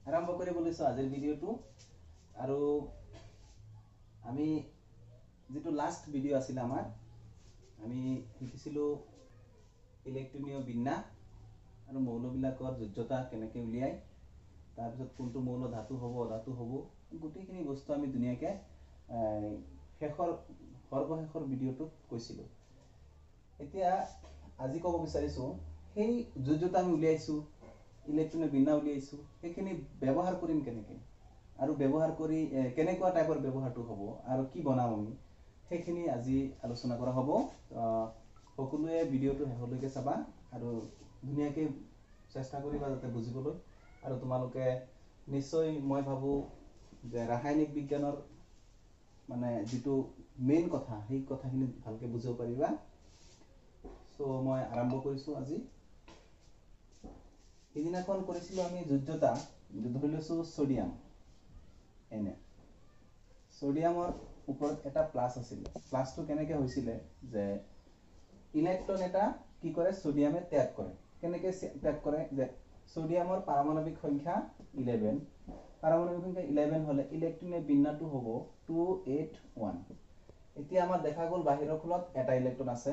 আৰম্ভ কৰিব লৈছোঁ আজিৰ ভিডিঅ'টো। আৰু আমি যিটো লাষ্ট ভিডিঅ' আছিলে আমাৰ, আমি শিকিছিলোঁ ইলেক্ট্ৰনীয় বিন্যাস আৰু মৌলবিলাকৰ যোজ্যতা কেনেকৈ উলিয়াই, তাৰপিছত কোনটো মৌল ধাতু হ'ব অধাতু হ'ব, গোটেইখিনি বস্তু আমি ধুনীয়াকৈ শেষৰ সৰ্বশেষৰ ভিডিঅ'টোত কৈছিলোঁ। এতিয়া আজি ক'ব বিচাৰিছোঁ সেই যোজ্যতা আমি উলিয়াইছোঁ, ইলেক্ট্ৰনৰ বিন্যাস উলিয়াইছোঁ, সেইখিনি ব্যৱহাৰ কৰিম কেনেকৈ আৰু ব্যৱহাৰ কৰি কেনেকুৱা টাইপৰ ব্যৱহাৰটো হ'ব আৰু কি বনাম আমি, সেইখিনি আজি আলোচনা কৰা হ'ব। সকলোৱে ভিডিঅ'টো শেষলৈকে চাবা আৰু ধুনীয়াকৈ চেষ্টা কৰিবা যাতে বুজিবলৈ। আৰু তোমালোকে নিশ্চয় মই ভাবোঁ যে ৰাসায়নিক বিজ্ঞানৰ মানে যিটো মেইন কথা, সেই কথাখিনি ভালকৈ বুজিব পাৰিবা। চ' মই আৰম্ভ কৰিছোঁ আজি। সিদিনাখন কৰিছিলোঁ আমি যোজ্যতা, ধৰি লৈছোঁ ছ'ডিয়াম এন এ, ছ'ডিয়ামৰ ওপৰত এটা প্লাছ আছিলে। প্লাছটো কেনেকৈ হৈছিলে যে ইলেক্ট্ৰন এটা কি কৰে, ছ'ডিয়ামে ত্যাগ কৰে। কেনেকৈ ত্যাগ কৰে যে ছ'ডিয়ামৰ পাৰমাণৱিক সংখ্যা 11, পাৰমাণৱিক সংখ্যা 11 হ'লে ইলেক্ট্ৰনৰ বিন্যাসটো হ'ব 2 8 1। এতিয়া আমাৰ দেখা গ'ল বাহিৰৰ খোলত এটা ইলেক্ট্ৰন আছে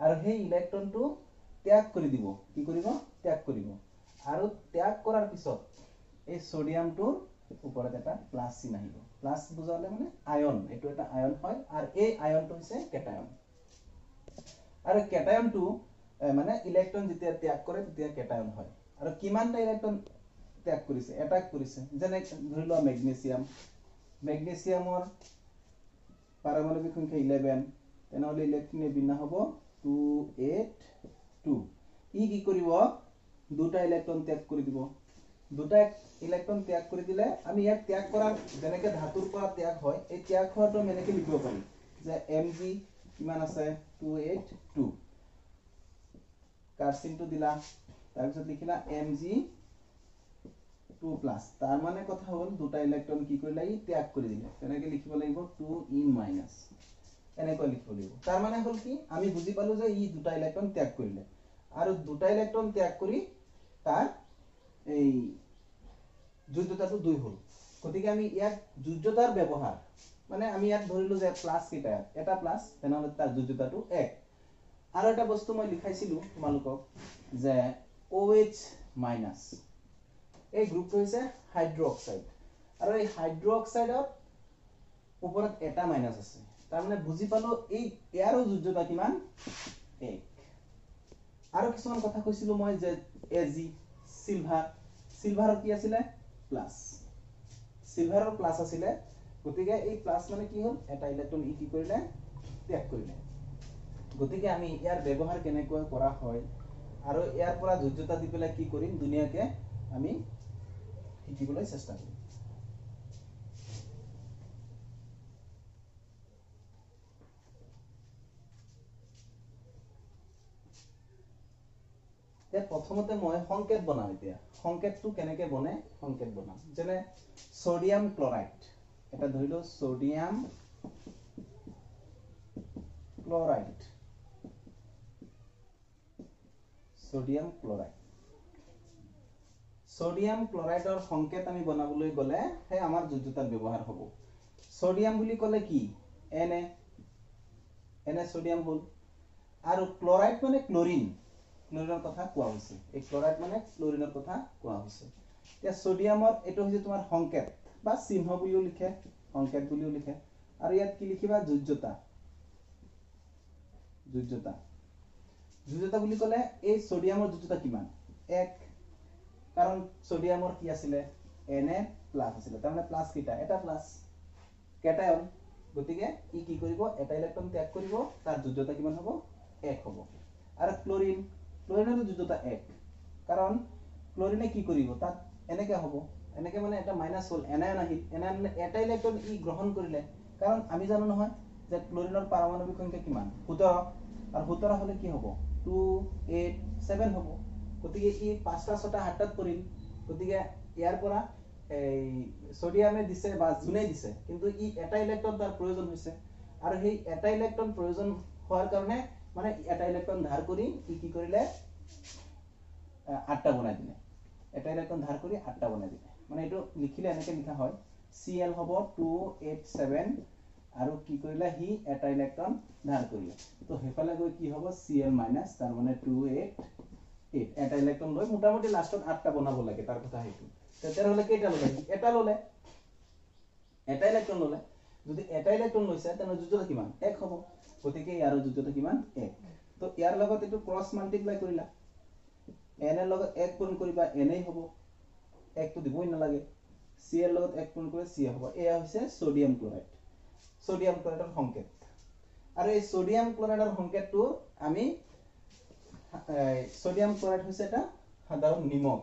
আৰু সেই ইলেক্ট্ৰনটো ত্যাগ কৰি দিব। কি কৰিব? ত্যাগ কৰিব। আৰু ত্যাগ কৰাৰ পিছত এই ছ'ডিয়ামটোৰ ওপৰত এটা প্লাছ চিন আহিব। প্লাছ বুজালে মানে আয়ন, এইটো এটা আয়ন হয় আৰু এই আয়নটো হৈছে কেটায়ন। আৰু কেটায়নটো মানে ইলেক্ট্ৰন যেতিয়া ত্যাগ কৰে তেতিয়া কেটায়ন হয়। আৰু কিমানটা ইলেক্ট্ৰন ত্যাগ কৰিছে? এটা কৰিছে। যেনে ধৰি লোৱা মেগনেছিয়াম, মেগনেছিয়ামৰ পাৰমাণৱিক সংখ্যা 11, তেনেহ'লে ইলেক্ট্ৰনৰ বিন্যাস হ'ব 2 8 2। ই কি কৰিব? দুটা ইলেক্ট্ৰন ত্যাগ কৰি দিব। দুটা ইলেক্ট্ৰন ত্যাগ কৰি দিলে আমি ইয়াক ত্যাগ কৰাৰ যেনেকৈ ধাতুৰ পৰা ত্যাগ হয়, এই ত্যাগ হোৱাটো আমি এনেকৈ লিখিব পাৰিম যে এম জি কিমান আছে 2 8 2, কাৰ চিনটো দিলা, তাৰপিছত লিখিলা এম জি 2 প্লাছ। তাৰ মানে কথা হ'ল দুটা ইলেক্ট্ৰন কি কৰিলে, ই ত্যাগ কৰি দিলে। তেনেকৈ লিখিব লাগিব 2 ই মাইনাছ, এনেকৈ লিখিব লাগিব। তাৰ মানে হ'ল কি, আমি বুজি পালোঁ যে ই দুটা ইলেক্ট্ৰন ত্যাগ কৰিলে আৰু দুটা ইলেক্ট্ৰন ত্যাগ কৰি তাৰ এই যোজ্যতাটো 2 হ'ল। গতিকে আমি ইয়াক যোজ্যতাৰ ব্যৱহাৰ মানে আমি ইয়াত ধৰিলোঁ যে প্লাছ কেইটা, এটা প্লাছ, তেনেহ'লে তাৰ যোজ্যতাটো 1। আৰু এটা বস্তু মই লিখাইছিলোঁ তোমালোকক যে OH মাইনাছ, এই গ্ৰুপটো হৈছে হাইড্ৰক্সাইড আৰু এই হাইড্ৰক্সাইডত ওপৰত এটা মাইনাছ আছে। তাৰমানে বুজি পালোঁ এই ইয়াৰো যোজ্যতা কিমান, 1। আৰু কিছুমান কথা কৈছিলোঁ মই যে এ জি চিলভাৰ, চিলভাৰৰ কি আছিলে প্লাছ, চিলভাৰৰ প্লাছ আছিলে। গতিকে এই প্লাছ মানে কি হ'ল, এটা ইলেক্ট্ৰন ই কি কৰিলে, ত্যাগ কৰিলে। গতিকে আমি ইয়াৰ ব্যৱহাৰ কেনেকৈ কৰা হয় আৰু ইয়াৰ পৰা যোজ্যতা দি পেলাই কি কৰিম ধুনীয়াকৈ আমি শিকিবলৈ চেষ্টা কৰিম। এতিয়া প্ৰথমতে মই সংকেত বনাম। এতিয়া সংকেতটো কেনেকৈ বনে, সংকেত বনাম। যেনে ছ'ডিয়াম ক্লৰাইড, এটা ধৰিলোঁ sodium chloride, sodium chloride. Sodium ক্লৰাইডৰ সংকেত আমি বনাবলৈ গ'লে সেই আমাৰ যোজ্যতাৰ ব্যৱহাৰ হ'ব। ছ'ডিয়াম বুলি ক'লে কি, N A, N A sodium হ'ল। আৰু ক্লৰাইড মানে ক্লৰিন, ক্লৰিনৰ কথা কোৱা হৈছে। এই ক্লৰাইড মানে ক্লৰিনৰ কথা কোৱা হৈছে। এতিয়া ছ'ডিয়ামৰ এইটো হৈছে তোমাৰ সংকেত বা চিহ্ন বুলিও লিখে, সংকেত বুলিও লিখে। আৰু ইয়াত কি লিখিবা, যোজ্যতা। যোজ্যতা, যোজ্যতা বুলি ক'লে এই ছ'ডিয়ামৰ যোজ্যতা কিমান, 1। কাৰণ ছ'ডিয়ামৰ কি আছিলে, এন এ প্লাছ আছিলে, তাৰমানে প্লাছ কেইটা, এটা প্লাছ, কেটায়ন। গতিকে ই কি কৰিব, এটা ইলেক্ট্ৰন ত্যাগ কৰিব, তাৰ যোজ্যতা কিমান হ'ব, 1 হ'ব। আৰু ক্লৰিন, ক্লৰিনৰো যোজ্যতা 1, কাৰণ ক্লৰিনে কি কৰিব, তাত এনেকৈ হ'ব, এনেকৈ মানে এটা মাইনাছ হ'ল, এনায়ন আহিল, এনায়ন মানে এটা ইলেক্ট্ৰন ই গ্ৰহণ কৰিলে। কাৰণ আমি জানো নহয় যে ক্লৰিনৰ পাৰমাণৱিক সংখ্যা কিমান, 17, আৰু 17 হ'লে কি হ'ব, 2 8 7 হ'ব। গতিকে ই 5টা 6টা 7টাত পৰিল। গতিকে ইয়াৰ পৰা এই ছ'ডিয়ামে দিছে বা যোনেই দিছে, কিন্তু ই এটা ইলেক্ট্ৰন তাৰ প্ৰয়োজন হৈছে আৰু সেই এটা ইলেক্ট্ৰন প্ৰয়োজন হোৱাৰ কাৰণে মানে এটা ইলেক্ট্ৰন ধাৰ কৰি ই কি কৰিলে, 8টা বনাই দিলে। এটা ইলেক্ট্ৰন ধাৰ কৰি 8টা বনাই দিলে। মানে এইটো লিখিলে এনেকৈ লিখা হয়, চি এল হ'ব 2 8 7 আৰু কি কৰিলে সি এটা ইলেক্ট্ৰন ধাৰ কৰিলে, তো সেইফালে গৈ কি হ'ব চি এল মাইনাছ, তাৰমানে 2 8 8, এটা ইলেক্ট্ৰন লৈ মোটামুটি লাষ্টত 8টা বনাব লাগে, তাৰ কথা সেইটো। তেতিয়াহ'লে কেইটা ল'লে? এটা ল'লে, এটা ইলেক্ট্ৰন ল'লে। যদি এটা ইলেক্ট্ৰন লৈছে তেনেহ'লে যোজ্যতা কিমান? 1 হ'ব। গতিকে ইয়াৰ যোজ্যতা কিমান? 1। তো ইয়াৰ লগত এইটো ক্ৰছ মাল্টিপ্লাই কৰিলা, এন এৰ লগত 1 পূৰণ কৰিবা এনেই হ'ব, 1টো দিবই নালাগে। চি এৰ লগত 1 পূৰণ কৰিলে চি হ'ব। এয়া হৈছে ছ'ডিয়াম ক্লৰাইড, ছ'ডিয়াম ক্লৰাইডৰ সংকেত। আৰু এই ছ'ডিয়াম ক্লৰাইডৰ সংকেতটো আমি, ছ'ডিয়াম ক্লৰাইড হৈছে এটা সাধাৰণ নিমখ।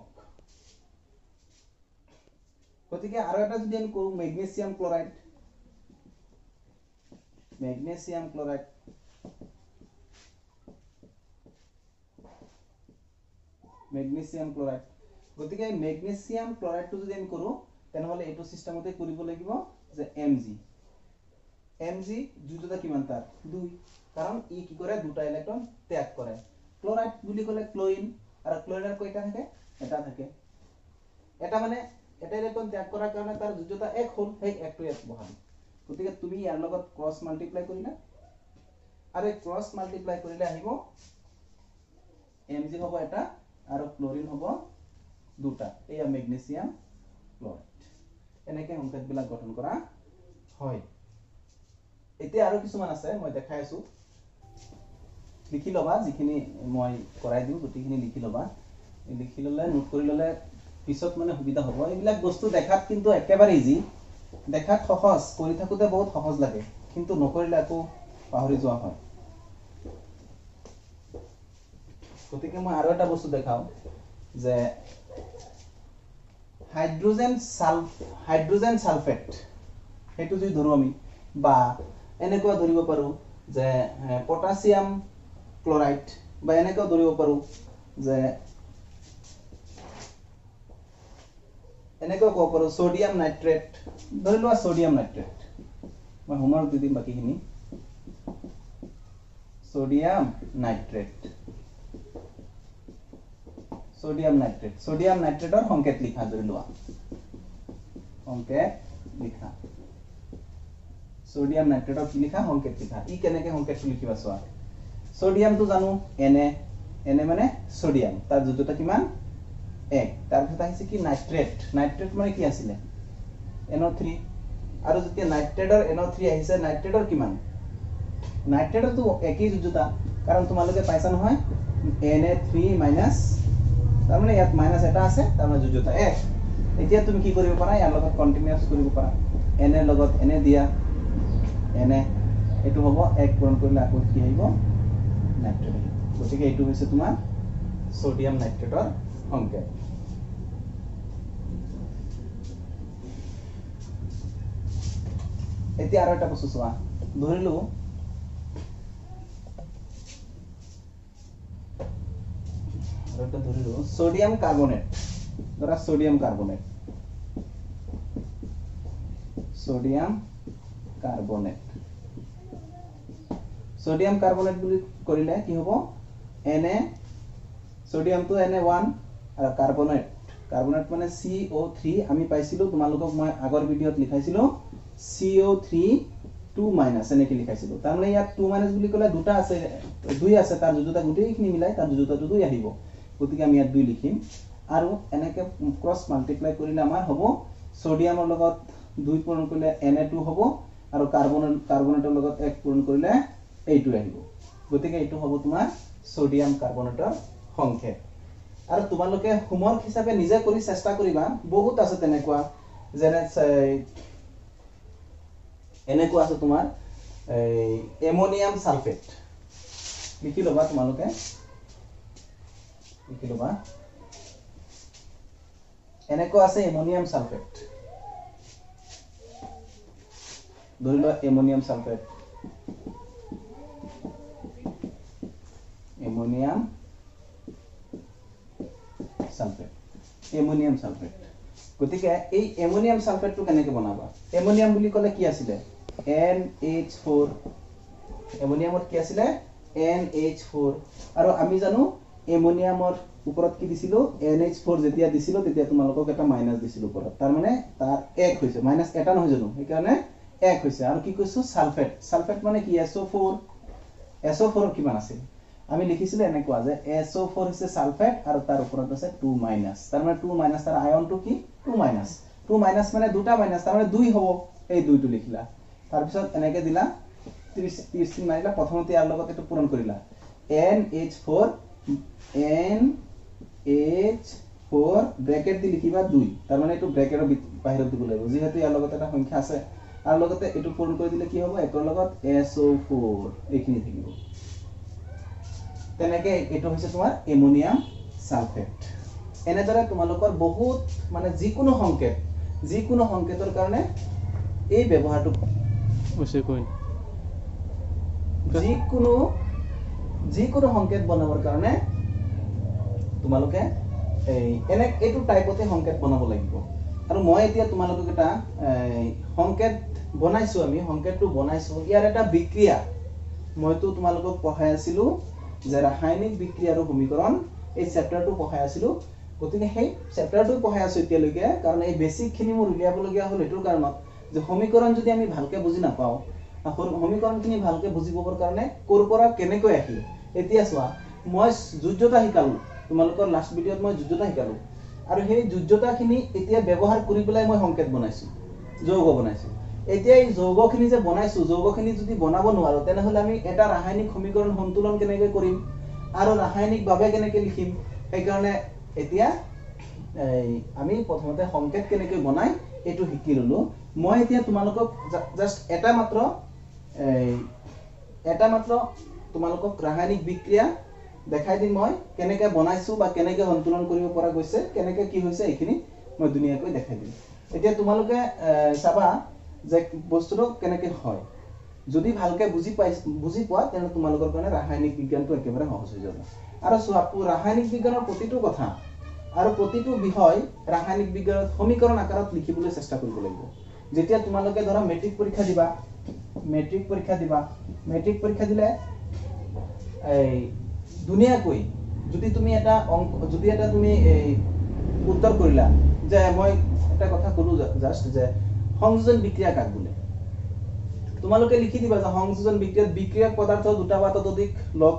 গতিকে আৰু এটা যদি আমি কৰোঁ magnesium chloride, magnesium chloride, magnesium chloride. গতিকে মেগনেছিয়াম ক্লৰাইডটো যদি আমি কৰোঁ তেনেহ'লে এইটো চিষ্টেমতে কৰিব লাগিব যে এম জি, এম জি যোজ্যতা কিমান তাৰ? 2, কাৰণ ই কি কৰে? দুটা ইলেক্ট্ৰন ত্যাগ কৰে। ক্লৰাইড বুলি ক'লে ক্লৰিন, আৰু ক্লৰিনৰ কেইটা থাকে? এটা থাকে। এটা মানে এটা ইলেক্ট্ৰন ত্যাগ কৰাৰ কাৰণে তাৰ যোজ্যতা 1 হ'ল, সেই 1টো ইয়াত বহালো। গতিকে তুমি ইয়াৰ লগত ক্ৰছ মাল্টিপ্লাই কৰিলা, আৰু এই ক্ৰছ মাল্টিপ্লাই কৰিলে আহিব এম জি হ'ব এটা আৰু ক্লৰিন হ'ব দুটা, এয়া মেগনেছিয়াম ক্লৰাইড। এনেকৈ সংকেতবিলাক গঠন কৰা হয়। এতিয়া আৰু কিছুমান আছে, মই দেখাই আছো, লিখি ল'বা, যিখিনি মই কৰাই দিওঁ গোটেইখিনি লিখি ল'বা। লিখি ল'লে, নোট কৰি ল'লে পিছত মানে সুবিধা হ'ব। এইবিলাক বস্তু দেখাত কিন্তু একেবাৰে ইজি, দেখাত সহজ, কৰি থাকোঁতে বহুত সহজ লাগে, কিন্তু নকৰিলে আকৌ পাহৰি যোৱা হয়। গতিকে মই আৰু এটা বস্তু দেখাওঁ যে হাইড্ৰজেন ছালফেট, সেইটো যদি ধৰোঁ আমি, বা এনেকুৱা ধৰিব পাৰোঁ যে পটাছিয়াম ক্লৰাইড, বা এনেকুৱা ধৰিব পাৰোঁ যে এনেকুৱা ক'ব পাৰোঁ ছ'ডিয়াম নাইট্ৰেট, ধৰি লোৱা ছ'ডিয়াম নাইট্ৰেট, মই হোমৱৰ্ক দি দিম বাকীখিনি। Sodium nitrate, sodium nitrate, sodium নাইট্ৰেটৰ সংকেত লিখা, ধৰি লোৱা সংকেত লিখা, ছ'ডিয়াম নাইট্ৰেটৰ কি লিখা? সংকেত লিখা। ই কেনেকৈ সংকেতটো লিখিবা চোৱা। ছ'ডিয়ামটো জানো এন এ, এন এ মানে ছ'ডিয়াম, তাৰ যোজ্যতা কিমান? 1। তাৰপিছত আহিছে কি? নাইট্ৰেট, নাইট্ৰেট মানে কি আছিলে? NO3। আৰু যেতিয়া নাইট্ৰেটৰ NO3 আহিছে, নাইট্ৰেটৰ কিমান? নাইট্ৰেটৰতো একেই যোজ্যতা, কাৰণ তোমালোকে পাইছা নহয় Na3 minus, তাৰমানে ইয়াত মাইনাছ এটা আছে, তাৰমানে যোজ্যতা 1। এতিয়া তুমি কি কৰিব পাৰা? ইয়াৰ লগত কণ্টিনিউৱাছ কৰিব পাৰা, এন এৰ লগত এন এ দিয়া, এন এ, এইটো হ'ব 1 পূৰণ কৰিলে আকৌ কি আহিব? নাইট্ৰেট আহিব। গতিকে এইটো হৈছে তোমাৰ ছ'ডিয়াম নাইট্ৰেটৰ সংকেত। এতিয়া আৰু এটা বস্তু চোৱা, ধৰিলো আৰু এটা ধৰিলো ছ'ডিয়াম কাৰ্বনেট, ধৰা sodium carbonate, sodium carbonate, sodium carbonate বুলি কৰিলে কি হ'ব? এন এ, ছ'ডিয়ামটো এন এ 1 আৰু কাৰ্বনেট, কাৰ্বনেট মানে CO3, আমি পাইছিলোঁ, তোমালোকক মই আগৰ ভিডিঅ'ত লিখাইছিলোঁ CO3 2 minus এনেকৈ লিখাইছিলোঁ। তাৰমানে ইয়াত 2 মাইনাছ বুলি ক'লে দুটা আছে, 2 আছে, তাৰ যোজ্যতা গোটেইখিনি মিলাই তাৰ যোজ্যতাটো 2 আহিব, গতিকে আমি ইয়াত 2 লিখিম। আৰু এনেকৈ ক্ৰছ মাল্টিপ্লাই কৰিলে আমাৰ হ'ব ছ'ডিয়ামৰ লগত 2 পূৰণ কৰিলে Na2 হ'ব, আৰু কাৰ্বনেটৰ লগত 1 পূৰণ কৰিলে এইটো আহিব। গতিকে এইটো হ'ব তোমাৰ ছ'ডিয়াম কাৰ্বনেটৰ সংকেত। আৰু তোমালোকে হোমৱৰ্ক হিচাপে নিজে কৰি চেষ্টা কৰিবা, বহুত আছে তেনেকুৱা, যেনে এনেকুৱা আছে তোমাৰ এই এমনিয়াম ছালফেট, লিখি ল'বা তোমালোকে, লিখি ল'বা। এনেকুৱা আছে এমনিয়াম ছালফেট, ধৰি লোৱা ammonium sulphate, ammonium sulphate, ammonium sulphate. গতিকে এই এমনিয়াম ছালফেটটো কেনেকৈ বনাবা? এমনিয়াম বুলি ক'লে কি আছিলে? NH4, এমনিয়ামত কি আছিলে? NH4। আৰু আমি জানো এমনিয়ামৰ ওপৰত কি দিছিলোঁ, NH4 যেতিয়া দিছিলোঁ তেতিয়া তোমালোকক এটা মাইনাছ দিছিলোঁ ওপৰত, তাৰমানে তাৰ এক হৈছে, মাইনাছ এটা নহয় জানো, সেইকাৰণে এক হৈছে। আৰু কি কৈছোঁ, ছালফেট, ছালফেট মানে কি, SO4, SO4 কিমান আছিল, আমি লিখিছিলোঁ এনেকুৱা যে SO4 হৈছে ছালফেট আৰু তাৰ ওপৰত আছে 2 মাইনাছ, তাৰমানে 2 মাইনাছ, তাৰ আয়নটো কি, 2 মাইনাছ, 2 মাইনাছ মানে দুটা মাইনাছ, তাৰমানে 2 হ'ব, এই 2টো লিখিলা। তাৰপিছত এনেকৈ দিলা, 30 মাৰিলা, প্ৰথমতে ইয়াৰ লগত এইটো পূৰণ কৰিলা, NH4 NH4 bracket দি লিখিবা 2, তাৰমানে এইটো ব্ৰেকেটৰ বাহিৰত দিব লাগিব যিহেতু ইয়াৰ লগত এটা সংখ্যা আছে, আৰু লগতে এইটো পূৰণ কৰি দিলে কি হ'ব, একৰ লগত SO4 এইখিনি থাকিব। তেনেকে এইটো হৈছে তোমাৰ এমোনিয়াম ছালফেট। এনেদৰে তোমালোকৰ বহুত মানে যিকোনো সংকেত, যিকোনো সংকেতৰ কাৰণে এই ব্যৱহাৰটো যিকোনো যিকোনো সংকেত বনাবৰ কাৰণে তোমালোকে এই এনে এইটো টাইপতে সংকেত বনাব লাগিব। আৰু মই এতিয়া তোমালোকক এটা সংকেত বনাইছোঁ, আমি সংকেতটো বনাইছোঁ, ইয়াৰ এটা বিক্ৰিয়া মইতো তোমালোকক পঢ়াই আছিলোঁ যে ৰাসায়নিক বিক্ৰিয়া আৰু সমীকৰণ, এই চেপ্টাৰটো পঢ়াই আছিলোঁ। গতিকে সেই চেপ্টাৰটো পঢ়াই আছোঁ এতিয়ালৈকে, কাৰণ এই বেছিকখিনি মোৰ উলিয়াবলগীয়া হ'ল এইটোৰ কাৰণত যে সমীকৰণ যদি আমি ভালকৈ বুজি নাপাওঁ, সমীকৰণখিনি ভালকৈ বুজি পাবৰ কাৰণে ক'ৰ পৰা কেনেকৈ আহিল। এতিয়া চোৱা, মই যোজ্যতা শিকালোঁ তোমালোকৰ লাষ্ট ভিডিঅ'ত, মই যোজ্যতা শিকালোঁ আৰু সেই যোজ্যতাখিনি এতিয়া ব্যৱহাৰ কৰি পেলাই মই সংকেত বনাইছোঁ, যৌগ বনাইছোঁ। এতিয়া এই যৌগখিনি যে বনাইছোঁ, যৌগখিনি যদি বনাব নোৱাৰোঁ তেনেহ'লে আমি এটা ৰাসায়নিক সমীকৰণ সন্তুলন কেনেকৈ কৰিম আৰু ৰাসায়নিকভাৱে কেনেকৈ লিখিম। সেইকাৰণে এতিয়া এই আমি প্ৰথমতে সংকেত কেনেকৈ বনাই এইটো শিকি ল'লোঁ। মই এতিয়া তোমালোকক জাষ্ট এটা মাত্ৰ তোমালোকক ৰাসায়নিক বিক্ৰিয়া দেখাই দিম, মই কেনেকৈ বনাইছোঁ বা কেনেকৈ সন্তুলন কৰিব পৰা গৈছে, কেনেকৈ কি হৈছে, এইখিনি মই ধুনীয়াকৈ দেখাই দিম। এতিয়া তোমালোকে চাবা যে বস্তুটো কেনেকৈ হয়। যদি ভালকৈ বুজি পোৱা তেনেহ'লে তোমালোকৰ কাৰণে ৰাসায়নিক বিজ্ঞানটো একেবাৰে সহজ হৈ যাব। আৰু চোৱা, ৰাসায়নিক বিজ্ঞানৰ প্ৰতিটো কথা আৰু প্ৰতিটো বিষয় ৰাসায়নিক বিজ্ঞানত সমীকৰণ আকাৰত লিখিবলৈ চেষ্টা কৰিব লাগিব। যেতিয়া তোমালোকে ধৰা মেট্ৰিক পৰীক্ষা দিবা, মেট্ৰিক পৰীক্ষা দিলে এই ধুনীয়াকৈ যদি তুমি এটা অংক, যদি এটা তুমি এই উত্তৰ কৰিলা যে মই এটা কথা ক'লো জাষ্ট যে সংযোজন বিক্ৰিয়া কাক বোলে, তোমালোকে লিখি দিবা যে সংযোজন বিক্ৰিয়াত বিক্ৰিয়ক পদাৰ্থ দুটা বা ততোধিক লগ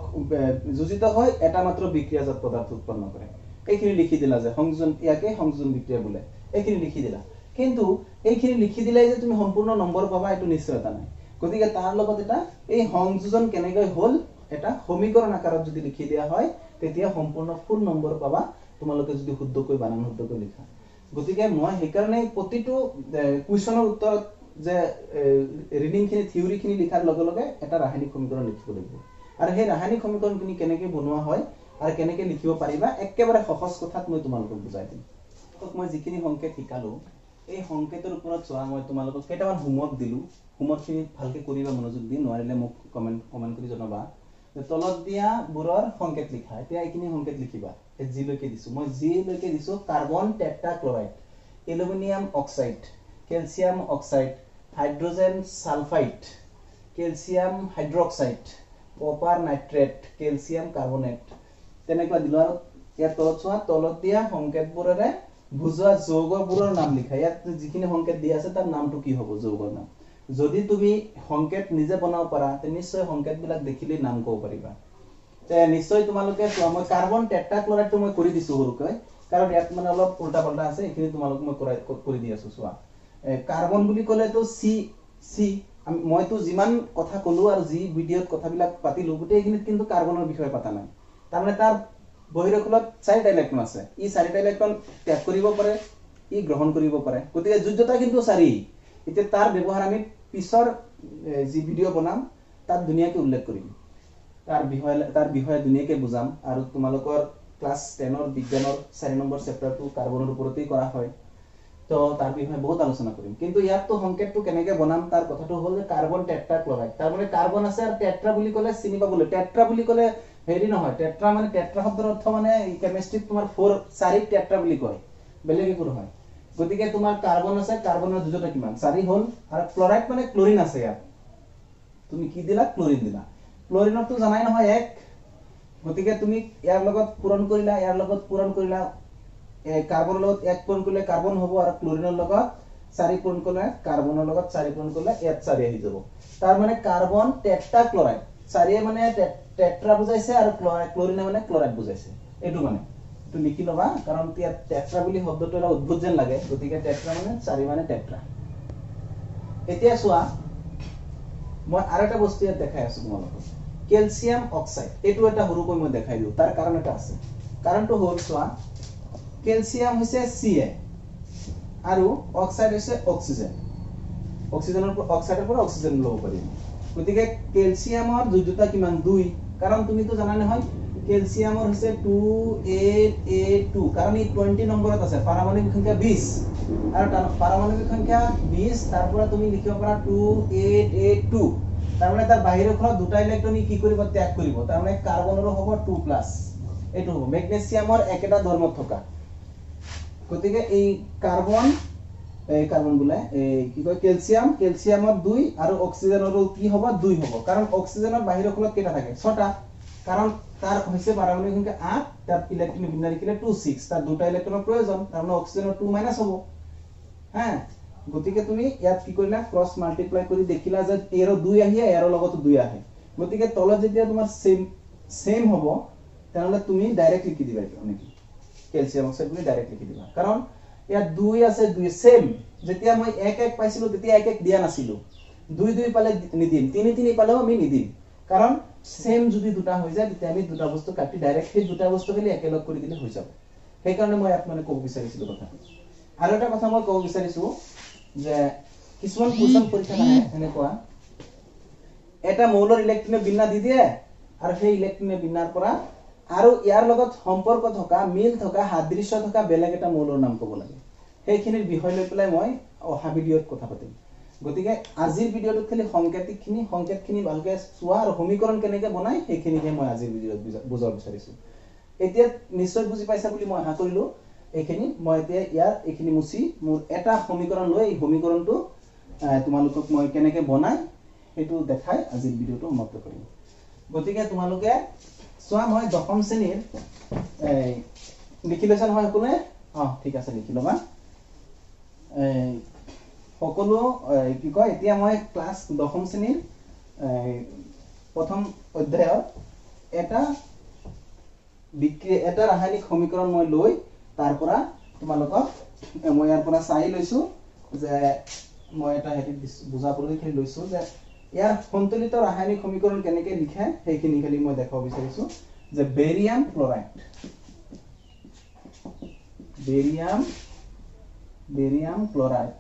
যোজিত হয়, এটা মাত্ৰ বিক্ৰিয়াজাত পদাৰ্থ উৎপন্ন কৰে। এইখিনি লিখি দিলা যে সংযোজন, ইয়াকে সংযোজন বিক্ৰিয়া বোলে, এইখিনি লিখি দিলা। কিন্তু এইখিনি লিখি দিলে যে তুমি সম্পূৰ্ণ নম্বৰ পাবা এইটো নিশ্চয়তা নাই। গতিকে তাৰ লগত এটা এই সংযোজন কেনেকৈ হ'ল এটা সমীকৰণ আকাৰত যদি লিখি দিয়া হয় তেতিয়া সম্পূৰ্ণ ফুল নম্বৰ পাবা তোমালোকে যদি শুদ্ধকৈ বানান শুদ্ধকৈ লিখা। গতিকে মই সেইকাৰণে প্ৰতিটো কুৱেশ্যনৰ উত্তৰত যে ৰিডিংখিনি থিয়ৰিখিনি লিখাৰ লগে লগে এটা ৰাসায়নিক সমীকৰণ লিখিব লাগিব। আৰু সেই ৰাসায়নিক সমীকৰণখিনি কেনেকৈ বনোৱা হয় আৰু কেনেকৈ লিখিব পাৰিবা একেবাৰে সহজ কথাত মই তোমালোকক বুজাই দিম। মই যিখিনি সংকেত শিকালোঁ এই সংকেতৰ ওপৰত চোৱা, মই তোমালোকক কেইটামান হোমৱৰ্ক দিলোঁ, হোমৱৰ্কখিনি ভালকৈ কৰিবা, মনোযোগ দি, নোৱাৰিলে মোক কমেণ্ট কৰি জনাবা। তলত দিয়াবোৰৰ সংকেত লিখা। এতিয়া এইখিনি সংকেত লিখিবা, জিলৈকে দিছোঁ মই, জিলৈকে দিছোঁ carbon tetrachloride, aluminium oxide, calcium oxide, hydrogen sulphide, calcium hydroxide, copper nitrate, calcium carbonate, তেনেকুৱা দিলোঁ। আৰু ইয়াত তলত চোৱা, তলত দিয়া সংকেতবোৰেৰে বুজোৱা যৌগবোৰৰ নাম লিখা। ইয়াত যিখিনি সংকেত দিয়া আছে তাৰ নামটো কি হ'ব, যৌগৰ নাম। যদি তুমি সংকেত নিজে বনাব পাৰা তে নিশ্চয় সংকেতবিলাক দেখিলেই নাম ক'ব পাৰিবা। তে নিশ্চয় তোমালোকে চোৱা, মই কাৰ্বন টেট্ৰাক্লৰাইডটো মই কৰি দিছোঁ সৰুকৈ, কাৰণ ইয়াত মানে অলপ উল্টা পাল্টা আছে, এইখিনি তোমালোক মই কৰি দি আছোঁ। চোৱা, কাৰ্বন বুলি ক'লেতো চি চি, মইতো যিমান কথা ক'লোঁ আৰু যি ভিডিঅ'ত কথাবিলাক পাতিলোঁ গোটেইখিনিত কিন্তু কাৰ্বনৰ বিষয়ে পতা নাই। তাৰমানে তাৰ বহিৰখোলত চাৰিটা ইলেক্ট্ৰন আছে, ই চাৰিটা ইলেক্ট্ৰন ত্যাগ কৰিব পাৰে, ই গ্ৰহণ কৰিব পাৰে, গতিকে যোজ্যতা কিন্তু চাৰি। এতিয়া তাৰ ব্যৱহাৰ আমি পিছৰ যি ভিডিঅ' বনাম তাত ধুনীয়াকৈ উল্লেখ কৰিম, তাৰ বিষয়ে ধুনীয়াকৈ বুজাম। আৰু তোমালোকৰ ক্লাছ 10ৰ বিজ্ঞানৰ 4 নম্বৰ চেপ্টাৰটো কাৰ্বনৰ ওপৰতেই কৰা হয়, তো তাৰ বিষয়ে বহুত আলোচনা কৰিম। কিন্তু ইয়াততো সংকেতটো কেনেকৈ বনাম তাৰ কথাটো হ'ল যে কাৰ্বন টেট্ৰাক্লৰাইড, তাৰমানে কাৰ্বন আছে আৰু টেট্ৰা বুলি ক'লে চিনি পাবলৈ, টেট্ৰা বুলি ক'লে হেৰি নহয়, টেট্ৰা মানে টেট্ৰা শব্দৰ অৰ্থ মানে কেমেষ্ট্ৰিত তোমাৰ 4 টেট্ৰা বুলি কয়, বেলেগ একো নহয়। গতিকে তোমাৰ কাৰ্বন আছে, কাৰ্বনৰ যোজ্যতা কিমান, 4 হ'ল। আৰু ক্লৰাইড মানে ক্লৰিন আছে ইয়াত, তুমি কি দিলা, ক্লৰিন দিলা। ক্লৰিনৰতো জানাই নহয় 1, গতিকে তুমি ইয়াৰ লগত পূৰণ কৰিলা, ইয়াৰ লগত পূৰণ কৰিলা, কাৰ্বনৰ লগত 1 পূৰণ কৰিলে কাৰ্বন হ'ব, আৰু ক্লৰিনৰ লগত 4 পূৰণ কৰিলে কাৰ্বনৰ লগত 4 পূৰণ কৰিলে ইয়াত 4 আহি যাব। তাৰ মানে কাৰ্বন টেট্ৰা ক্লৰাইড, 4 মানে টেট্ৰা বুজাইছে আৰু ক্লৰিনে মানে ক্লৰাইড বুজাইছে। এইটো মানে এইটো লিখি ল'বা, কাৰণ ইয়াত টেট্ৰা বুলি শব্দটো এটা অদ্ভুত যেন লাগে, গতিকে টেট্ৰা মানে 4 মানে টেট্ৰা। এতিয়া চোৱা, মই আৰু এটা বস্তু ইয়াত দেখাই আছো তোমালোকক, কেলছিয়াম অক্সাইড। এইটো এটা সৰুকৈ মই দেখাই দিওঁ, তাৰ কাৰণ এটা আছে। কাৰণটো হ'ল চোৱা, কেলছিয়াম হৈছে Ca আৰু অক্সাইড হৈছে অক্সিজেন, অক্সিজেনৰ অক্সাইডৰ পৰা অক্সিজেন ল'ব পাৰিম। গতিকে কেলছিয়ামৰ যোজ্যতা কিমান? 2। কাৰণ তুমিতো জানা নহয় কেলছিয়ামৰ হৈছে 2 8 8 2, কাৰণ ই 20 নম্বৰত আছে, পাৰমাণৱিক সংখ্যা 20, আৰু পাৰমাণৱিক সংখ্যা 20, তাৰ পৰা তুমি লিখিব পাৰা 2 8 8 2। তাৰমানে তাৰ বাহিৰৰ খনত দুটা ইলেক্ট্ৰন ই কি কৰিব? ত্যাগ কৰিব। তাৰমানে কাৰ্বনৰো হ'ব 2 প্লাছ, এইটো হ'ব মেগনেছিয়ামৰ একেটা ধৰ্মত থকা। গতিকে এই কাৰ্বন, এই কাৰ্বন বোলে, এই কি কয় কেলছিয়াম, কেলছিয়ামৰ 2 আৰু অক্সিজেনৰো কি হ'ব? 2 হ'ব, কাৰণ অক্সিজেনৰ বাহিৰৰ খনত কেইটা থাকে? 6টা, কাৰণ তাৰ হৈছে পাৰমাণৱিক সংখ্যা 8, তাৰ ইলেক্ট্ৰন বিন্যাস লিখিলে 2 6, তাৰ দুটা ইলেক্ট্ৰনৰ প্ৰয়োজন, তাৰমানে অক্সিজেনৰ 2 মাইনাছ হ'ব। হা, গতিকে তুমি ইয়াত কি কৰিলা? ক্ৰছ মাল্টিপ্লাই কৰি দেখিলা যে ইয়াৰো 2 আহি ইয়াৰ লগতো 2 আহে। গতিকে তলত যেতিয়া তোমাৰ সেম হ'ব, তেনেহ'লে তুমি ডাইৰেক্ট লিখি দিবা এইটো নেকি কেলছিয়াম অক্সাইড বুলি ডাইৰেক্ট লিখি দিবা, কাৰণ ইয়াত 2 আছে, 2 সেম। যেতিয়া মই 1 1 পাইছিলো তেতিয়া 1 1 দিয়া নাছিলো, 2 2 পালে নিদিম, 3 3 পালেও আমি নিদিম, কাৰণ সেম যদি দুটা হৈ যায় তেতিয়া আমি দুটা বস্তু কাটি ডাইৰেক্ট সেই দুটা বস্তু খালি একেলগ কৰি দিলে হৈ যাব। সেইকাৰণে মই ইয়াত মানে ক'ব বিচাৰিছিলো কথাটো। আৰু এটা কথা মই ক'ব বিচাৰিছো যে কিছুমান কুৱেশ্যন পৰীক্ষাত আহে এনেকুৱা, এটা মৌলৰ ইলেক্ট্ৰনৰ বিন্যাস দি দিয়ে আৰু সেই ইলেক্ট্ৰনৰ বিন্যাসৰ পৰা আৰু ইয়াৰ লগত সম্পৰ্ক থকা, মিল থকা, সাদৃশ্য থকা বেলেগ এটা মৌলৰ নাম ক'ব লাগে। সেইখিনিৰ বিষয় লৈ পেলাই মই অহা ভিডিঅ'ত কথা পাতিম। গতিকে আজিৰ ভিডিঅ'টোত খালি সংকেতখিনি ভালকে চোৱা আৰু সমীকৰণ কেনেকে বনাই সেইখিনিহে মই আজিৰ ভিডিঅ'ত বুজাব বিচাৰিছো। এতিয়া নিশ্চয় বুজি পাইছা বুলি মই আশা কৰিলো। এইখিনি মই এতিয়া ইয়াৰ এইখিনি মুচি মোৰ এটা সমীকৰণ লৈ এই সমীকৰণটো তোমালোকক মই কেনেকে বনাই সেইটো দেখাই আজিৰ ভিডিঅ'টো সমাপ্ত কৰিম। গতিকে তোমালোকে চোৱা, মই দশম শ্ৰেণীৰ লিখি লৈছা নহয় সকলোৱে? ঠিক আছে, লিখি ল'বা। সকলো কি কয়, এতিয়া মই ক্লাছ দশম শ্ৰেণীৰ প্ৰথম অধ্যায়ৰ এটা বিক্ৰিয়া, এটা ৰাসায়নিক সমীকৰণ মই লৈ তাৰ পৰা তোমালোকক মই ইয়াৰ পৰা চাই লৈছো যে মই এটা হেৰি বুজাবলৈ খালি লৈছো যে ইয়াৰ সন্তুলিত ৰাসায়নিক সমীকৰণ কেনেকে লিখে সেইখিনি খালি মই দেখাব বিচাৰিছো। যে barium chloride, barium chloride,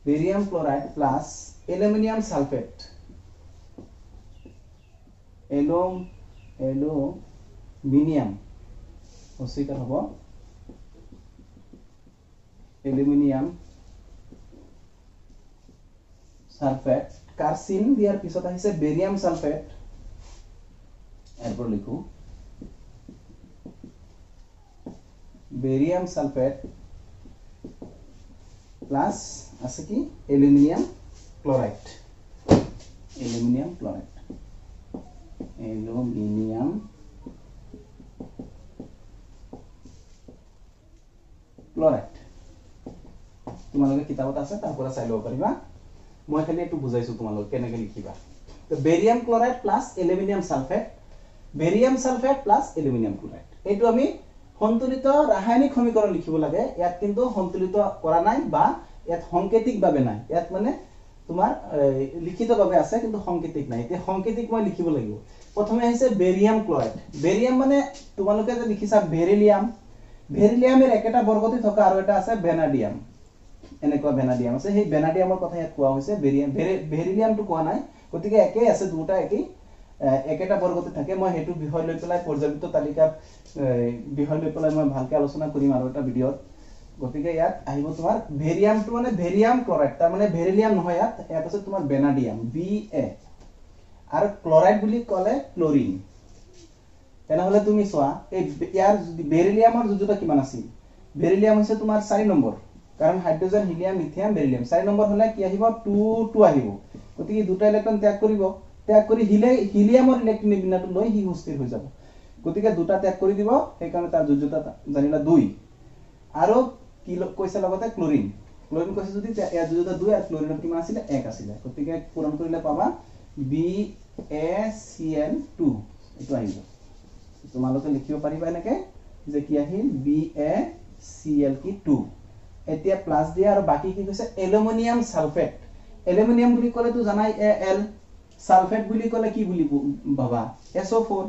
barium chloride plus aluminium sulphate, aluminium অস্বীকাৰ হ'ব, এলুমিনিয়াম সালফেট, কাৰ্চিন দিয়াৰ পিছত আহিছে বেৰিয়াম সালফেট, এৰপৰ লিখো বেৰিয়াম সালফেট প্লাস আছে কি aluminium chloride, aluminium chloride, aluminium chloride. তোমালোকে কিতাপত আছে, তাৰ পৰা চাই ল'ব পাৰিবা। মই খালি এইটো বুজাইছো তোমালোক কেনেকে লিখিবা। তো barium chloride plus aluminium sulphate, barium sulphate plus aluminium chloride, এইটো আমি সন্তুলিত ৰাসায়নিক সমীকৰণ লিখিব লাগে। ইয়াত কিন্তু সন্তুলিত কৰা নাই বা ইয়াত সংকেতিকভাৱে নাই, ইয়াত মানে তোমাৰ লিখিতভাৱে আছে কিন্তু সংকেতিক নাই। এতিয়া সংকেতিক মই লিখিব লাগিব। প্ৰথমে আহিছে বেৰিয়াম ক্লৰাইড। বেৰিয়াম মানে তোমালোকে যে লিখিছা বেৰিলিয়াম, ভেৰিলিয়ামেৰ একেটা বৰ্গতে থকা আৰু এটা আছে ভেনাডিয়াম, এনেকুৱা ভেনাডিয়াম আছে, সেই ভেনাডিয়ামৰ কথা ইয়াত কোৱা হৈছে। বেৰিয়াম, ভেৰিলিয়ামটো কোৱা নাই, গতিকে একেই আছে, দুটা একেই একেটা বৰ্গতে থাকে। মই সেইটো বিষয় লৈ পেলাই পৰ্যাবৃত্ত তালিকাৰ বিষয় লৈ পেলাই মই ভালকে আলোচনা কৰিম আৰু এটা ভিডিঅ'ত। গতিকে ইয়াত আহিব তোমাৰ ভেৰিয়ামটো মানে ভেৰিয়াম ক্লৰাইড, তাৰ মানে ভেৰিলিয়াম নহয়, ইয়াত ইয়াত আছে তোমাৰ ভেনাডিয়াম বি এ, আৰু ক্লৰাইড বুলি ক'লে ক্লৰিন। তেনেহ'লে তুমি চোৱা এই ইয়াৰ বেৰিলিয়ামৰ যোজ্যতা কিমান আছিল? বেৰিলিয়াম হৈছে তোমাৰ 4 নম্বৰ, কাৰণ hydrogen, helium, lithium, beryllium 4 number হ'লে কি আহিব? 2 2 আহিব, গতিকে দুটা ইলেক্ট্ৰন ত্যাগ কৰিব। ত্যাগ কৰি হিলিয়ামৰ ইলেক্ট্ৰনিক বিন্যাসটো লৈ সি সুস্থিৰ হৈ যাব। গতিকে দুটা ত্যাগ কৰি দিব, সেইকাৰণে তাৰ যোজ্যতা জানিলা 2। আৰু কি কৈছে লগতে ক্লৰিন, ক্লৰিন কৈছে যদি ইয়াৰ যোজ্যতা 2 আৰু ক্লৰিনৰ কিমান আছিলে 1 আছিলে, গতিকে পূৰণ কৰিলে পাবা BaCl2, এইটো আহিব। তোমালোকে লিখিব পাৰিবা এনেকে যে কি আহিল BaCl কি 2। এতিয়া প্লাছ দিয়া আৰু বাকী কি কৈছে এলুমিনিয়াম সালফেট। এলুমিনিয়াম বুলি ক'লেতো জানাই Al, sulphate বুলি ক'লে কি বুলি ভাবা SO4।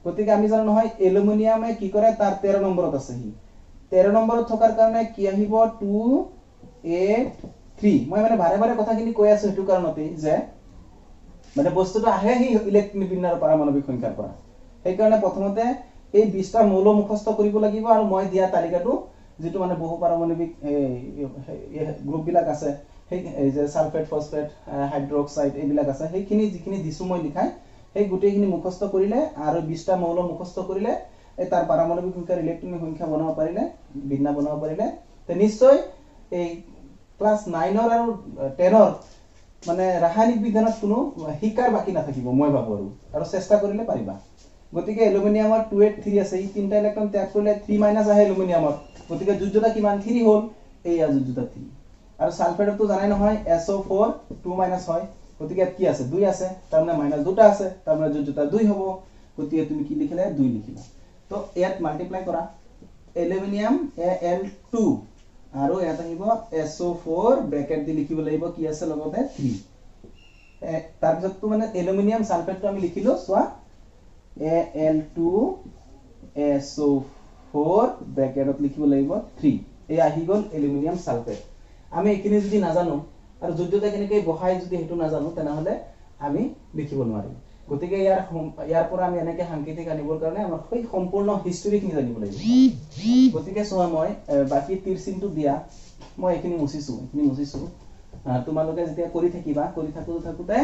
গতিকে আমি জানো নহয় এলুমিনিয়ামে কি কৰে, তাৰ 13 নম্বৰত আছে, সি 13 নম্বৰত থকাৰ কাৰণে কি আহিব 2 8 3। মই মানে বাৰে বাৰে কথাখিনি কৈ আছো সেইটো কাৰণতেই যে মানে বস্তুটো আহে সি ইলেক্ট্ৰনিক বিন্যাসৰ পাৰমাণৱিক সংখ্যাৰ পৰা, সেইকাৰণে প্ৰথমতে এই 20টা মৌল মুখস্থ কৰিব লাগিব আৰু মই দিয়া তালিকাটো যিটো মানে বহু পাৰমাণৱিক গ্ৰুপবিলাক আছে, সেই যে সালফেট, ফসফেট, হাইড্ৰক্সাইড এইবিলাক আছে, সেইখিনি যিখিনি দিছো মই লিখাই সেই গোটেইখিনি মুখস্থ কৰিলে আৰু 20টা মৌল মুখস্থ কৰিলে এই তাৰ পাৰমাণৱিক সংখ্যাৰ ইলেক্ট্ৰনিক সংখ্যা বনাব পাৰিলে, বিন্যাস বনাব পাৰিলে তে নিশ্চয় এই ক্লাছ 9ৰ আৰু 10ৰ মানে ৰাসায়নিক বিজ্ঞানত কোনো শিকাৰ বাকী নাথাকিব মই ভাবো, আৰু চেষ্টা কৰিলে পাৰিবা। গতিকে এলুমিনিয়ামৰ 2 8 3 আছে, ই তিনিটা ইলেক্ট্ৰন ত্যাগ কৰিলে 3 মাইনাছ আহে এলুমিনিয়ামৰ, গতিকে যোজ্যতা কিমান 3 হ'ল, এইয়া যোজ্যতা 3। আৰু সালফেটতো জানাই নহয় SO4 2 minus হয়, গতিকে ইয়াত কি আছে 2 আছে, তাৰমানে মাইনাছ দুটা আছে, তাৰমানে যোজ্যতা 2 হ'ব। গতিকে তুমি কি লিখিলে 2 লিখিলা। তো ইয়াত মাল্টিপ্লাই কৰা এলুমিনিয়াম Al2 আৰু ইয়াত আহিব SO4 bracket দি লিখিব লাগিব কি আছে লগতে 3। তাৰপিছততো মানে এলুমিনিয়াম সালফেটটো আমি লিখিলো চোৱা Al2SO4 ব্ৰেকেটত লিখিব লাগিব 3। এই আহি গ'ল এলুমিনিয়াম সালফেট। আমি এইখিনি যদি নাজানো আৰু যোজ্যতা কেনেকৈ বহাই যদি সেইটো নাজানো তেনেহ'লে আমি লিখিব নোৱাৰিম। গতিকে ইয়াৰ পৰা আমি এনেকৈ সাংকেতিক আনিবৰ কাৰণে আমাৰ সেই সম্পূৰ্ণ হিষ্টৰীখিনি জানিব লাগিব। গতিকে চোৱা মই বাকী তীৰ চিনটো দিয়া মই এইখিনি মুচিছো, এইখিনি মুচিছো। তোমালোকে যেতিয়া কৰি থাকিবা, কৰি থাকোঁতে থাকোঁতে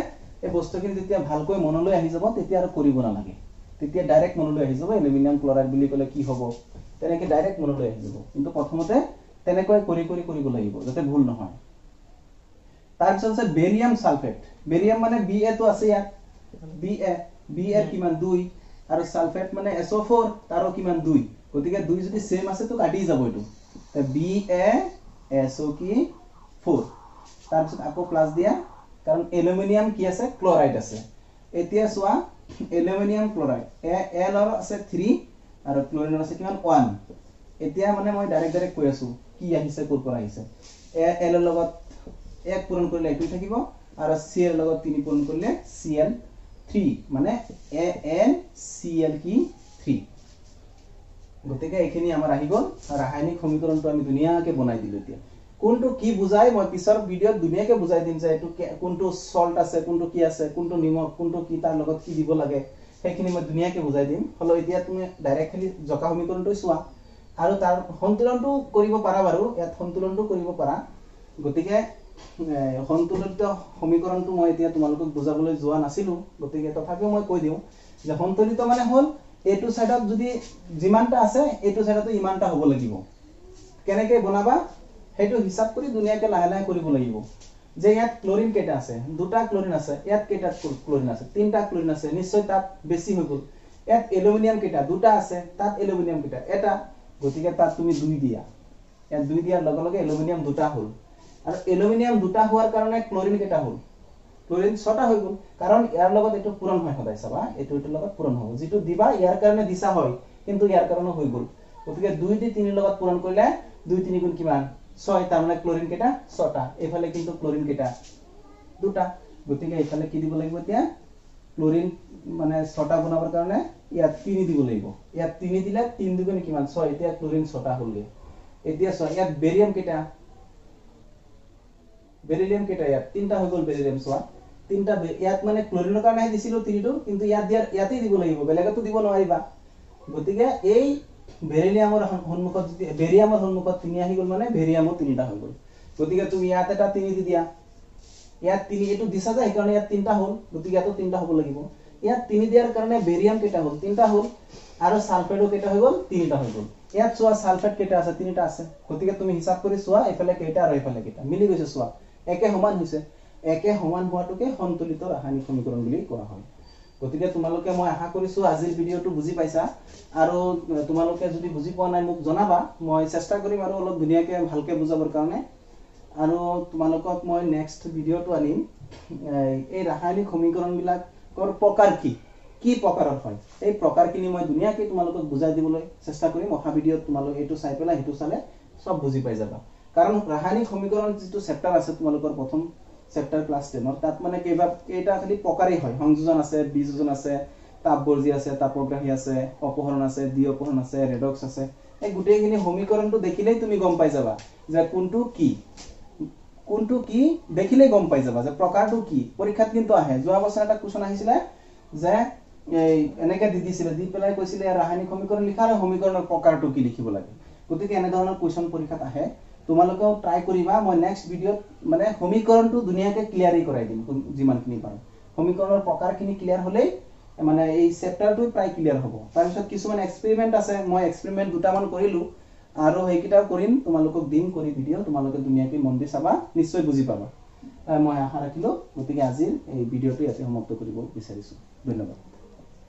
এই বস্তুখিনি যেতিয়া ভালকৈ মনলৈ আহি যাব তেতিয়া আৰু কৰিব নালাগে, তেতিয়া ডাইৰেক্ট মনলৈ আহি যাব এলুমিনিয়াম ক্লৰাইড বুলি ক'লে কি হ'ব, তেনেকৈ ডাইৰেক্ট মনলৈ আহি যাব। কিন্তু প্ৰথমতে তেনেকৈ কৰি কৰি কৰিব লাগিব যাতে ভুল নহয়। তাৰপিছত আছে বেৰিয়াম সালফেট। বেৰিয়াম মানে Ba তো আছে ইয়াত, Ba কিমান 2 আৰু সালফেট মানে SO4 তাৰো কিমান 2, গতিকে 2 যদি সেম আছে তো কাটি যাব এইটো, BaSO কি 4। তাৰপিছত আকৌ প্লাছ দিয়া, কাৰণ এলুমিনিয়াম কি আছে ক্লৰাইড আছে। এতিয়া চোৱা এলুমিনিয়াম ক্লৰাইড Al ৰ আছে 3 আৰু ক্লৰিনৰ আছে কিমান 1। এতিয়া মানে মই ডাইৰেক্ট ডাইৰেক্ট কৈ আছো কি আহিছে ক'ৰ পৰা আহিছে। Al ৰ লগত 1 পূৰণ কৰিলে এইটো থাকিব আৰু C ৰ লগত 3 পূৰণ কৰিলে Cl3, মানে AlCl কি 3। গতিকে এইখিনি আমাৰ আহি গ'ল ৰাসায়নিক সমীকৰণটো আমি ধুনীয়াকৈ বনাই দিলো। এতিয়া কোনটো কি বুজাই মই পিছৰ ভিডিঅ'ত ধুনীয়াকৈ বুজাই দিম যে এইটো কোনটো সল্ট আছে, কোনটো কি আছে, কোনটো নিমখ, কোনটো কি, তাৰ লগত কি দিব লাগে, সেইখিনি মই ধুনীয়াকৈ বুজাই দিম। হ'লেও এতিয়া তুমি ডাইৰেক্ট খালি জকা সমীকৰণটো চোৱা আৰু তাৰ সন্তুলনটো কৰিব পাৰা বাৰু, ইয়াত সন্তুলনটো কৰিব পাৰা। গতিকে সন্তুলিত সমীকৰণটো মই এতিয়া তোমালোকক বুজাবলৈ যোৱা নাছিলোঁ, গতিকে তথাপিও মই কৈ দিওঁ যে সন্তুলিত মানে হ'ল এইটো চাইডত যদি যিমানটা আছে এইটো চাইডতো ইমানটা হ'ব লাগিব। কেনেকৈ বনাবা সেইটো হিচাপ কৰি ধুনীয়াকৈ লাহে লাহে কৰিব লাগিব। যে ইয়াত ক্লৰিন কেইটা আছে, দুটা ক্লৰিন আছে, ইয়াত কেইটা ক্লৰিন আছে, তিনিটা ক্লৰিন আছে, নিশ্চয় তাত বেছি হৈ গ'ল। ইয়াত এলুমিনিয়াম কেইটা, দুটা আছে, তাত এলুমিনিয়াম কেইটা, এটা, গতিকে তাত তুমি 2 দিয়া। ইয়াত 2 দিয়াৰ লগে লগে এলুমিনিয়াম দুটা হ'ল, আৰু এলুমিনিয়াম দুটা হোৱাৰ কাৰণে ক্লৰিন কেইটা হ'ল, ক্লৰিন 6টা হৈ গ'ল। কাৰণ ইয়াৰ লগত এইটো পূৰণ হয় সদায়, চাবা এইটো এইটোৰ লগত পূৰণ হ'ব, যিটো দিবা ইয়াৰ কাৰণে দিছা হয় কিন্তু ইয়াৰ কাৰণে হৈ গ'ল। গতিকে 2 দি 3 লগত পূৰণ কৰিলে 2 3 গুণ কিমান 6, তাৰমানে ক্লৰিন কেইটা 6টা, এইফালে কিন্তু ক্লৰিন কেইটা দুটা। গতিকে এইফালে কি দিব লাগিব এতিয়া, ক্লৰিন মানে 6টা বনাবৰ কাৰণে ইয়াত 3 দিব লাগিব। ইয়াত 3 দিলে 3 দুগুণ কিমান 6, এতিয়া ক্লৰিন 6টা হ'লগে। এতিয়া চোৱা ইয়াত বেৰিয়াম কেইটা, বেৰিলিয়াম কেইটা, ইয়াত 3টা হৈ গ'ল বেৰিলিয়াম। চোৱা 3টা, ইয়াত মানে ক্লৰিনৰ কাৰণেহে দিছিলো 3টো, কিন্তু ইয়াত দিয়াৰ ইয়াতেই দিব লাগিব, বেলেগতো দিব নোৱাৰিবা। গতিকে এই বেৰিলিয়ামৰ সন্মুখত যদি বেৰিয়ামৰ সন্মুখত 3 আহি গ'ল মানে বেৰিয়ামো 3টা হৈ গ'ল। গতিকে তুমি ইয়াত এটা 3 দি দিয়া, ইয়াত 3 এইটো দিছা যে সেইকাৰণে ইয়াত 3টা হ'ল, গতিকে ইয়াতো 3টা হ'ব লাগিব। ইয়াত 3 দিয়াৰ কাৰণে বেৰিয়াম কেইটা হ'ল, 3টা হ'ল, আৰু সালফেটো কেইটা হৈ গ'ল, 3টা হৈ গ'ল। ইয়াত চোৱা সালফেট কেইটা আছে, 3টা আছে। গতিকে তুমি হিচাপ কৰি চোৱা এইফালে কেইটা আৰু এইফালে কেইটা মিলি গৈছে, চোৱা একে সমান হৈছে। একে সমান হোৱাটোকে সন্তুলিত ৰাসায়নিক সমীকৰণ বুলি কোৱা হয়। গতিকে তোমালোকে, মই আশা কৰিছোঁ, আজিৰ ভিডিঅ'টো বুজি পাইছা। আৰু তোমালোকে যদি বুজি পোৱা নাই, মোক জনাবা, মই চেষ্টা কৰিম আৰু অলপ ধুনীয়াকৈ ভালকৈ বুজাবৰ কাৰণে। আৰু তোমালোকক মই নেক্সট ভিডিঅ'টো আনিম, এই ৰাসায়নিক সমীকৰণবিলাকৰ প্ৰকাৰ কি কি প্ৰকাৰৰ হয়, এই প্ৰকাৰখিনি মই ধুনীয়াকৈ তোমালোকক বুজাই দিবলৈ চেষ্টা কৰিম অহা ভিডিঅ'ত। তোমালোক এইটো চাই পেলাই সেইটো চালে চব বুজি পাই যাবা। কাৰণ ৰাসায়নিক সমীকৰণ যিটো চেপ্টাৰ আছে তোমালোকৰ প্ৰথম চেপ্টাৰ ক্লাছ 10ৰ, তাত মানে কেইটা খালি প্ৰকাৰেই হয়। সংযোজন আছে, বিযোজন আছে, তাপবৰ্জী আছে, তাপগ্ৰাহী আছে, অপসৰণ আছে, দ্বি অপসৰণ আছে, ৰেডক্স আছে। এই গোটেইখিনি সমীকৰণটো দেখিলেই তুমি গম পাই যাবা যে কোনটো কি, কোনটো কি দেখিলেই গম পাই যাবা যে প্ৰকাৰটো কি। পৰীক্ষাত কিন্তু আহে। যোৱা বছৰ এটা কুৱেশ্যন আহিছিলে যে এই এনেকে দি দিছিলে, দি পেলাই কৈছিলে ৰাসায়নিক সমীকৰণ লিখা আৰু সমীকৰণৰ প্ৰকাৰটো কি লিখিব লাগে। গতিকে এনেধৰণৰ কুৱেশ্যন পৰীক্ষাত আহে, তোমালোকেও ট্ৰাই কৰিবা। মই নেক্সট ভিডিঅ'ত মানে সমীকৰণটো ধুনীয়াকৈ ক্লিয়াৰী কৰাই দিম যিমানখিনি পাৰোঁ। সমীকৰণৰ প্ৰকাৰখিনি ক্লিয়াৰ হ'লেই মানে এই চেপ্টাৰটো প্ৰায় ক্লিয়াৰ হ'ব। তাৰপিছত কিছুমান এক্সপেৰিমেণ্ট আছে, মই এক্সপেৰিমেণ্ট দুটামান কৰিলোঁ আৰু সেইকেইটাও কৰিম, তোমালোকক দিম কৰি ভিডিঅ', তোমালোকে ধুনীয়াকৈ মন দি চাবা, নিশ্চয় বুজি পাবা, মই আশা ৰাখিলোঁ। গতিকে আজিৰ এই ভিডিঅ'টো ইয়াতে সমাপ্ত কৰিব বিচাৰিছোঁ। ধন্যবাদ।